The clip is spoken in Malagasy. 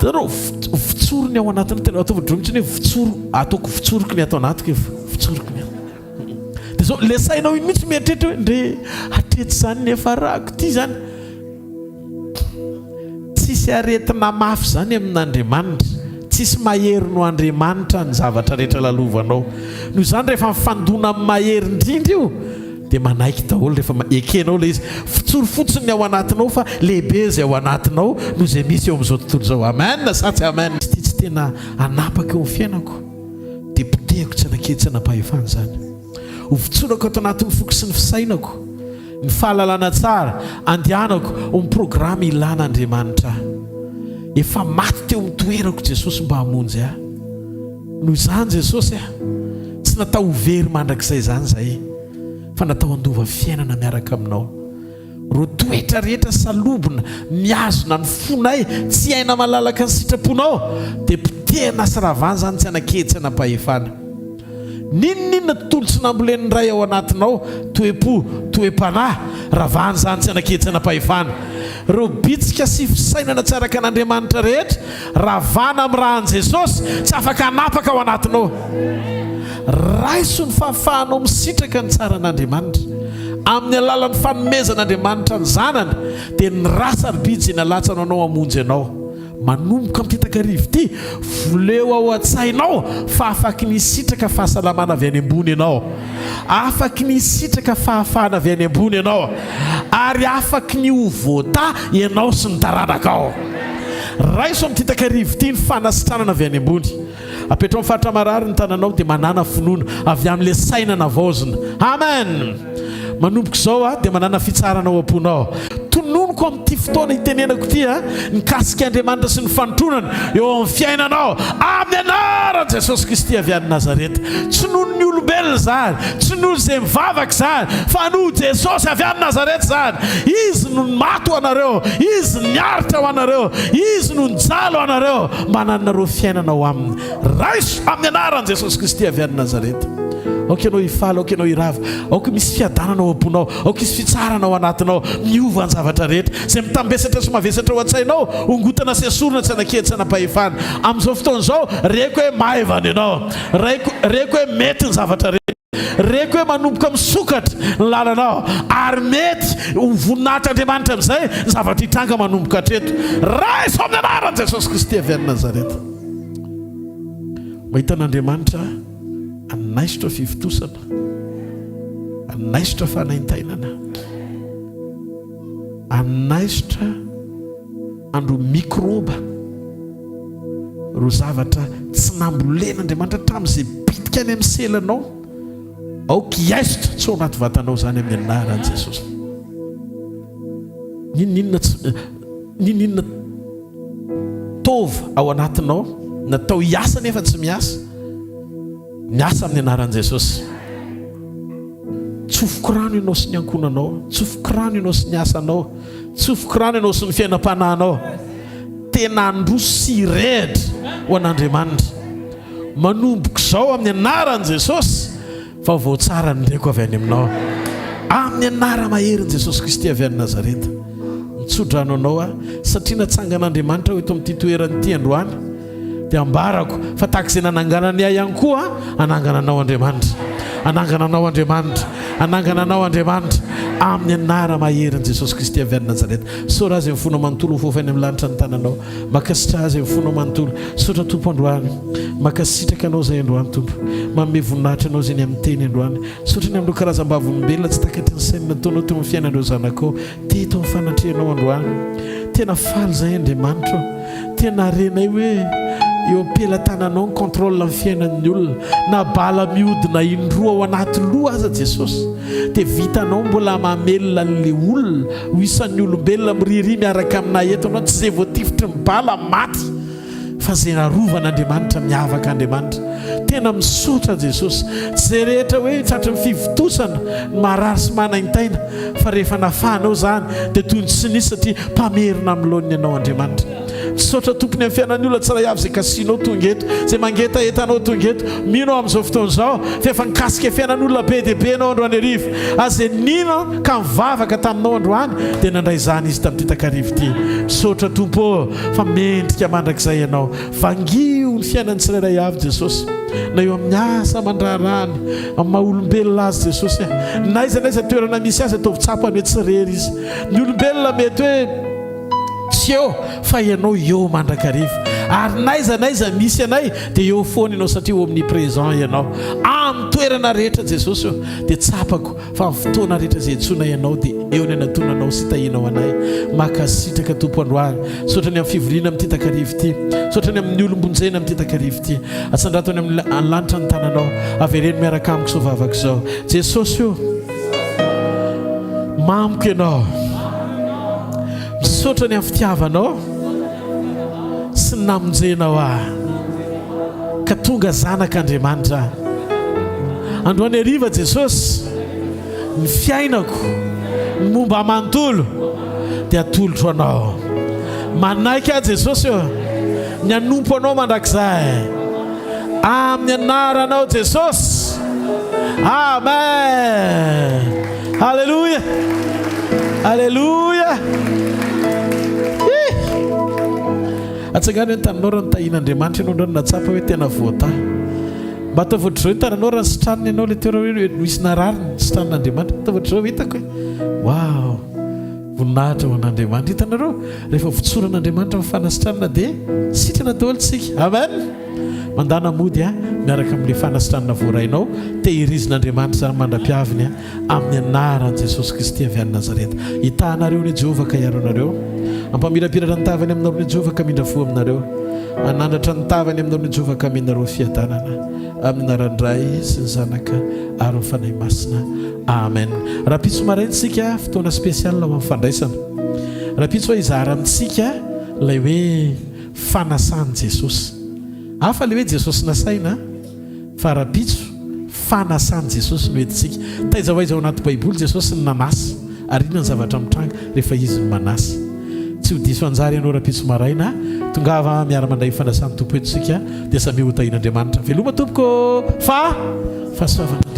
Hitanareo, votsory ny ao anatiny, tena ataovy droa mihitsy hoe votsory, ataoko votsoriko ny ato anatiko e, votsoriko ny ato. Dia zao, le sainao iny mihitsy mieritreritra hoe ndre hatreto izany ny hiafarako ity izany. Tsisy aretina mafy izany amin'Andriamanitra. Tsisy mahery noho Andriamanitra ny zavatra rehetra lalovanao. Noho izany rehefa mifandona amin'ny mahery indrindra io dia manaiky daholo rehefa ekenao ilay izy. Fotsory fotsiny ny ao anatinao fa lehibe izay ao anatinao noho izay misy eo amin'izao tontolo izao. Amen sa tsy amen? Ity tsy tena hanapaka eo amin'ny fiainako dia potehiko tsy hanan-kery tsy hanam-pahefana izany. Hovotsorako ato anatin'ny foko sy ny fisainako ny fahalalana tsara andehanako ho ny programa ilana Andriamanitra ahy. Efa maty teo amin'ny toerako Jesosy mba hamonjy ahy. Noho izany Jesosy a, tsy natao ho very mandrakizay izany izahay fa natao handova fiainana miaraka aminao. Ireo toetra rehetra salobona mihazona ny fonay tsy hiaina malalaka ny sitraponao dia potehina sy ravana izany tsy hanan-kery tsy hanam-pahefana. N'inon'inona tontolo tsy nambolen'ny Ray ao anatinao, toe-po, toe-panahy, ravana izany tsy hanan-kery tsy hanam-pahefana. Ireo bitsika sy fisainana tsy araka an'Andriamanitra rehetra, ravana amin'ny ràn'i Jesosy, tsy afaka hanapaka ao anatinao. Raiso ny fahafahanao misitraka ny tsaran'Andriamanitra. Amin'ny alalan'ny fanomezan'Andriamanitra ny Zanany, dia ny rà sarobidy izay nalatsany ho anao hamonjy anao. Manomboka amin'ity takariva ity, voleo ao an-tsainao fa afaky ny hisitraka fahasalamana avy any ambony ianao. Afaky ny hisitraka fahafahana avy any ambony ianao. Ary afaky ny ho voatahy ianao sy ny taranakao. Raiso amin'ity takariva ity ny fanasitranana avy any ambony. Apetraho amin'ny faritra marary ny tananao dia manàna finoana avy amin'ilay saina navaozina. Amen! Manomboka izao aho dia manàna fitsaharana ao am-ponao. Tononiko amin'ity fotoana itenenako ity aho mikasika Andriamanitra sy ny fanotronany eo amin'ny fiainanao amin'ny anaran'i Jesosy Kristy avy any Nazareta. Tsy noho ny olombelona izany, tsy noho izay mivavaka izany, fa noho Jesosy avy any Nazareta izany. Izy no maty ho anareo, Izy niaritra ho anareo, Izy no nijaly ho anareo. Mba hanananareo fiainana ao aminy. Raiso amin'ny anaran'i Jesosy Kristy avy any Nazareta. Aoka ianao hifaly, aoka ianao hirava, aoka misy fiadanana ao am-ponao, aoka hisy fitsarana ao anatinao, miova ny zavatra rehetra. Izay mitambesatra sy mavesatra ao an-tsainao, hongotana sy esorina tsy hanan-kery tsy hanam-pahefana. Amin'izao fotoana izao, reko hoe maivana ianao. Raiko, reko hoe mety ny zavatra rehetra. Reko hoe manomboka misokatra ny lalanao ary mety ho voninahitr'Andriamanitra amin'izay ny zavatra hitranga manomboka hatreto. Raiso amin'ny anaran'i Jesosy Kristy avy any Nazareta. Mahita an'Andriamanitra hanaisotra fivontosana, hanaisotra fanaintainana, hanaisotra andro mikrôba, ireo zavatra tsy nambolen'Andriamanitra hatramin'izay bitika any amin'ny selanao, aoka hiaisotra tsy ao anaty vatanao izany amin'ny anaran'i Jesosy. N'inon'inona tsy n'inon'inona taova ao anatinao natao hiasa nefa tsy miasa, miasa amin'ny anaran'i Jesosy. Tsofiko rano ianao sy ny ankohonanao, tsofiko rano ianao sy ny asanao. Tsofiko rano ianao sy ny fiainam-panahinao. Tena handroso sy hirehitra ho an'Andriamanitra. Manomboka izao amin'ny anaran'i Jesosy, vaovao tsara no reko avy any aminao. Amin'ny anara-maherin'i Jesosy Kristy avy any Nazareta. Mitsodrano anao aho, satria natsangan'Andriamanitra aho eto amin'ity toerana ity androany. Dia ambarako fa tahaka izay nananganany ahy ihany koa, hanangana anao Andriamanitra. Hanangana anao Andriamanitra. Hanangana anao Andriamanitra. Amin'ny anara-maherin'i Jesosy Kristy avy any Nazareta. Isaora Azy amin'ny fonao manontolo, hofofoy any amin'ny lanitra ny tananao. Mankasitraha Azy amin'ny fonao manontolo. Misaotra Tompo androany. Mankasitraka Anao izay androany Tompo. Manome voninahitra Anao izay ny amin'ny teny androany. Misaotra ny amin'ireo karazam-bavolombelona tsy takatry ny saina nataonao teo amin'ny fiainan'ireo zanakao teto amin'ny fanatrehanao androany. Tena faly izahay Andriamanitra o. Tena renay hoe eo am-pelatananao ny contrôle ny fiainan'ny olona. Na bala mihodina indroa ao anaty loha aza Jesosy dia vitanao mbola mamelona an'ilay olona ho isan'ny olombelona miriaria miaraka aminay eto anao. Tsy izay voatifitry ny bala maty fa izay narovan'Andriamanitra miavaka Andriamanitra. Tena misaotra Jesosy. Tsy izay rehetra hoe tratry ny fivontosana ny marary sy manaintaina fa rehefa nafahanao izany dia toy ny tsy nisy satria mpamerina amin'ny laoniny ianao Andriamanitra. Misaotra Tompo ny amin'ny fiainan'ny olona tsiray avy izay kasihinao tonga eto, izay mangetaheta Anao tonga eto. Mino aho amin'izao fotoana izao fa efa nikasika fiainan'olona be dia be Ianao androany hariva. Ary izay nino ka nivavaka taminao androany dia nandray izany izy tamin'ity takariva ity. Misaotra Tompo ô fa mendrika mandrakizay Ianao. Vangio ny fiainan'ny tsirairay avy Jesosy, na eo amin'ny asa aman-draharahany, amin'ny maha olombelona azy Jesosy a. N'aiza n'aiza toerana misy azy ataovy tsapany hoe tsy irery izy. Ny olombelona mety hoe tsy eo fa ianao eo mandrakariva. Ary n'aiza n'aiza misy anay dia eo foana ianao satria omnipresent ianao. Amin'ny toerana rehetra Jesosy ô dia tsapako Fa amin'ny fotoana rehetra izay iantsoana Ianao dia eo ny anatonanao sy tahianao anay. Mankasitraka Tompo androany. Misaotra ny amin'ny fivoriana amin'ity takariva ity. Misaotra ny amin'ny olom-bonjena amin'ity takariva ity. Atsandrato any amin'ny lanitra ny tananao. Avereno miaraka amiko izao vavaka izao. Jesosy o! Mamiko Ianao. Misaotra ny amin'ny fitiavanao sy ny namonjenao ahy ka tonga zanak'Andriamanitra aho. Androany hariva Jesosy, ny fiainako, ny momba ahy manontolo dia atolotro Anao. Manaiky aho Jesosy ô, ny hanompo Anao mandrakizay. Amin'ny anaranao Jesosy. Amen. Alléluia. Alléluia. Atsangano ny taninao raha notahian'Andriamanitra ianao ndray no nahatsapa hoe tena voatahy. Mba ataovy ohatr'izao ny tananao raha sitranina ianao ilay toerana hoe misy narary sitran'Andriamanitra. Ataovy ohatr'izao hitako hoe wow. Voninahitra ho an'Andriamanitra. Hitanareo, rehefa votsoran'Andriamanitra amin'ny fanasitranana dia sitrana daholo tsika. Amen. Mandana mody a, miaraka amin'ilay fanasitranana voarainao, tehirizin'Andriamanitra izany mandra-piaviny a. Amin'ny anaran'i Jesosy Kristy avy any Nazareta. Hitaha anareo anie Jehovah ka hiaro anareo. Hampamirapiratra ny tavany aminareo anie Jehovah ka hamindra fo aminareo. Hanandratra ny tavany aminareo anie Jehovah ka hamenareo fiadanana. Amin'ny anaran'ny Ray sy ny Zanaka ary ny Fanahy Masina. Amen. Rahampitso maraina isika, fotoana spécial ho amin'ny fandraisana. Rahampitso aho hizara amintsika ilay hoe fanasan'i Jesosy. Hafa ilay hoe Jesosy nasaina. Fa rahampitso, fanasan'i Jesosy no entintsika. Taiza ho aiza ao anaty Baiboly Jesosy no nanasa, ary inona ny zavatra mitranga rehefa Izy no manasa? Tsy ho diso anjara ianao rahampitso maraina. Tongava miara-mandray ny fanasan'ny Tompo eto isika, dia samia ho tahian'Andriamanitra. Veloma tompoko ô! Fa fahasoavan'Andriamanitra.